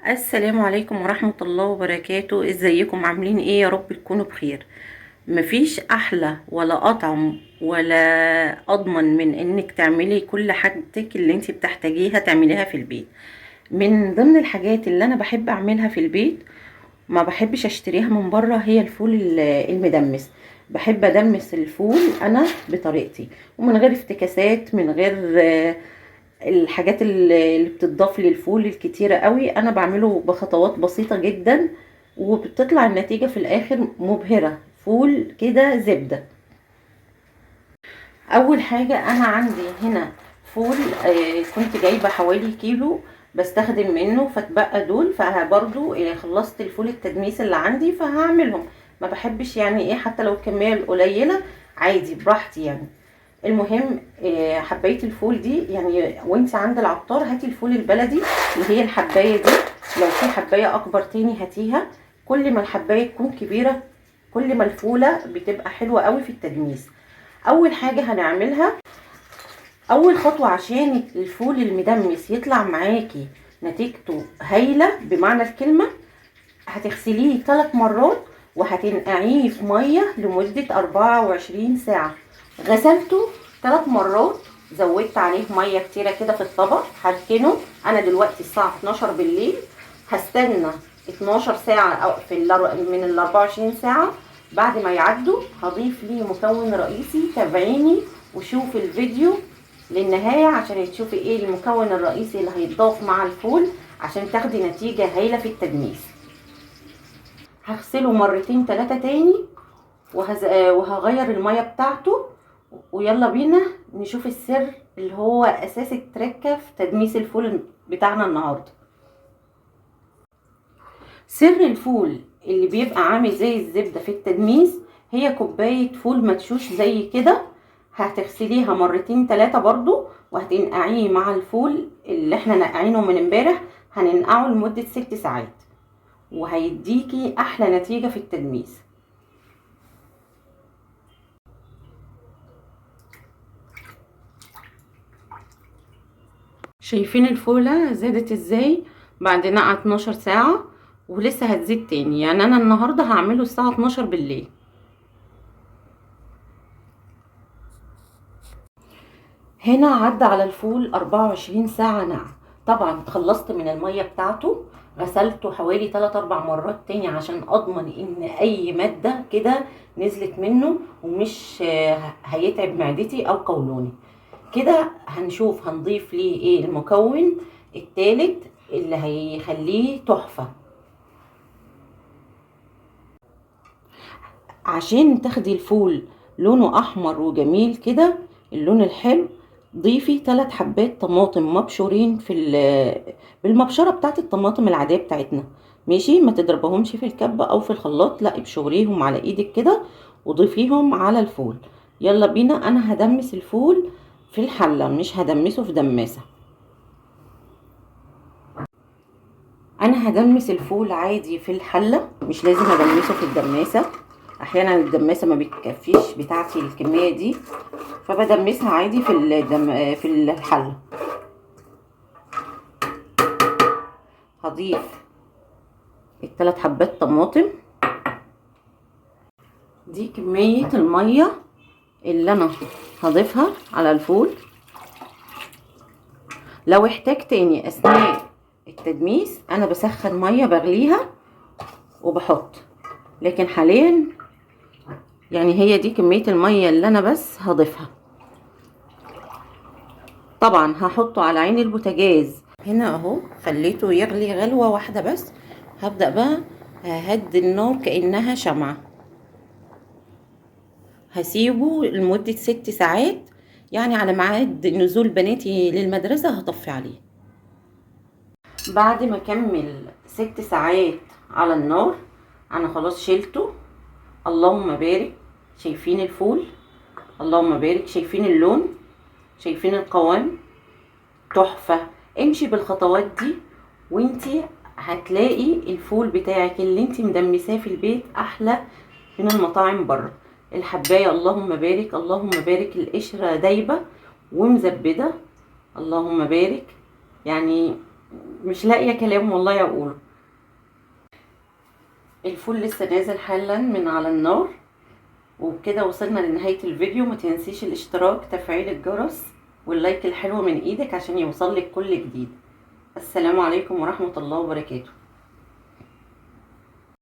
السلام عليكم ورحمة الله وبركاته. ازيكم عاملين ايه؟ يا رب تكونوا بخير. مفيش احلى ولا اطعم ولا اضمن من انك تعملي كل حاجتك اللي انت بتحتاجيها تعمليها في البيت. من ضمن الحاجات اللي انا بحب اعملها في البيت ما بحبش اشتريها من بره هي الفول المدمس. بحب ادمس الفول انا بطريقتي ومن غير افتكاسات، من غير الحاجات اللي بتضاف للفول الكتيرة قوي. انا بعمله بخطوات بسيطة جدا وبتطلع النتيجة في الاخر مبهرة، فول كده زبدة. اول حاجة انا عندي هنا فول، كنت جايبة حوالي كيلو بستخدم منه فتبقى دول، فبرضو خلصت الفول التدميس اللي عندي فهعملهم. ما بحبش يعني ايه حتى لو الكمية القليلة عادي براحتي يعني. المهم حبايه الفول دي يعني وانت عند العطار هاتي الفول البلدي اللي هي الحبايه دي، لو في حبايه اكبر تاني هاتيها. كل ما الحبايه تكون كبيرة كل ما الفوله بتبقى حلوة قوي في التدميس. اول حاجة هنعملها، اول خطوة عشان الفول المدمس يطلع معاكي نتيجته هايلة بمعنى الكلمة، هتغسليه 3 مرات وهتنقعيه في مية لمدة 24 ساعة. غسلته 3 مرات، زودت عليه مية كتيرة كده في الطبق، هركنه. انا دلوقتي الساعة 12 بالليل، هستنى 12 ساعة او في من ال 24 ساعة. بعد ما يعدوا هضيف ليه مكون رئيسي. تابعيني وشوفي الفيديو للنهاية عشان تشوفي ايه المكون الرئيسي اللي هيتضاف مع الفول عشان تاخدي نتيجة هايلة في التدميس. هغسله مرتين 3 تاني وهغير المية بتاعته، ويلا بينا نشوف السر اللي هو اساس التركة في تدميس الفول بتاعنا النهارده. سر الفول اللي بيبقى عامل زي الزبدة في التدميس هي كوباية فول مدشوش زي كده، هتغسليها مرتين 3 برضو وهتنقعيه مع الفول اللي احنا نقعينه من امبارح. هننقعه لمدة 6 ساعات وهيديكي احلى نتيجة في التدميس. شايفين الفولة زادت ازاي بعد نقع 12 ساعة ولسه هتزيد تاني. يعني انا النهاردة هعمله الساعة 12 بالليل. هنا عدى على الفول 24 ساعة نقع. طبعا اتخلصت من المية بتاعته، غسلته حوالي 3-4 مرات تاني عشان اضمن ان اي مادة كده نزلت منه ومش هيتعب معدتي او قولوني. كده هنشوف هنضيف ليه ايه المكون التالت اللي هيخليه تحفة. عشان تاخدي الفول لونه احمر وجميل كده اللون الحلو، ضيفي 3 حبات طماطم مبشورين بالمبشره بتاعت الطماطم العادية بتاعتنا، ماشي؟ ما تضربهمش في الكبه او في الخلاط، لا ابشريهم على ايدك كده وضيفيهم على الفول. يلا بينا. انا هدمس الفول في الحلة، مش هدمسه في دماسه. انا هدمس الفول عادي في الحلة، مش لازم ادمسه في الدماسه. احيانا الدماسه ما بتكفيش بتاعتي الكمية دي، فبدمسها عادي في الحلة. هضيف ال3 حبات طماطم. دي كمية المية اللي انا هضيفها على الفول. لو احتاج تاني اثناء التدميس انا بسخن مية بغليها وبحط، لكن حاليا يعني هي دي كمية المية اللي انا بس هضيفها. طبعا هحطه على عين البوتاجاز هنا اهو، خليته يغلي غلوة واحدة بس. هبدأ بقى ههدي النار كأنها شمعة، هسيبه لمدة 6 ساعات، يعني على ميعاد نزول بناتي للمدرسة هطفي عليه. بعد ما اكمل 6 ساعات على النار انا خلاص شيلته. اللهم بارك. شايفين الفول؟ اللهم بارك. شايفين اللون؟ شايفين القوام؟ تحفة. امشي بالخطوات دي وانتي هتلاقي الفول بتاعك اللي انتي مدمساه في البيت احلى من المطاعم بره. الحباية اللهم بارك، اللهم بارك. القشرة دايبة ومزبدة، اللهم بارك. يعني مش لاقيه كلام والله اقوله. الفول لسه نازل حالا من على النار. وبكده وصلنا لنهاية الفيديو. ما تنسيش الاشتراك، تفعيل الجرس، وال like الحلو من ايدك عشان يوصلك كل جديد. السلام عليكم ورحمة الله وبركاته.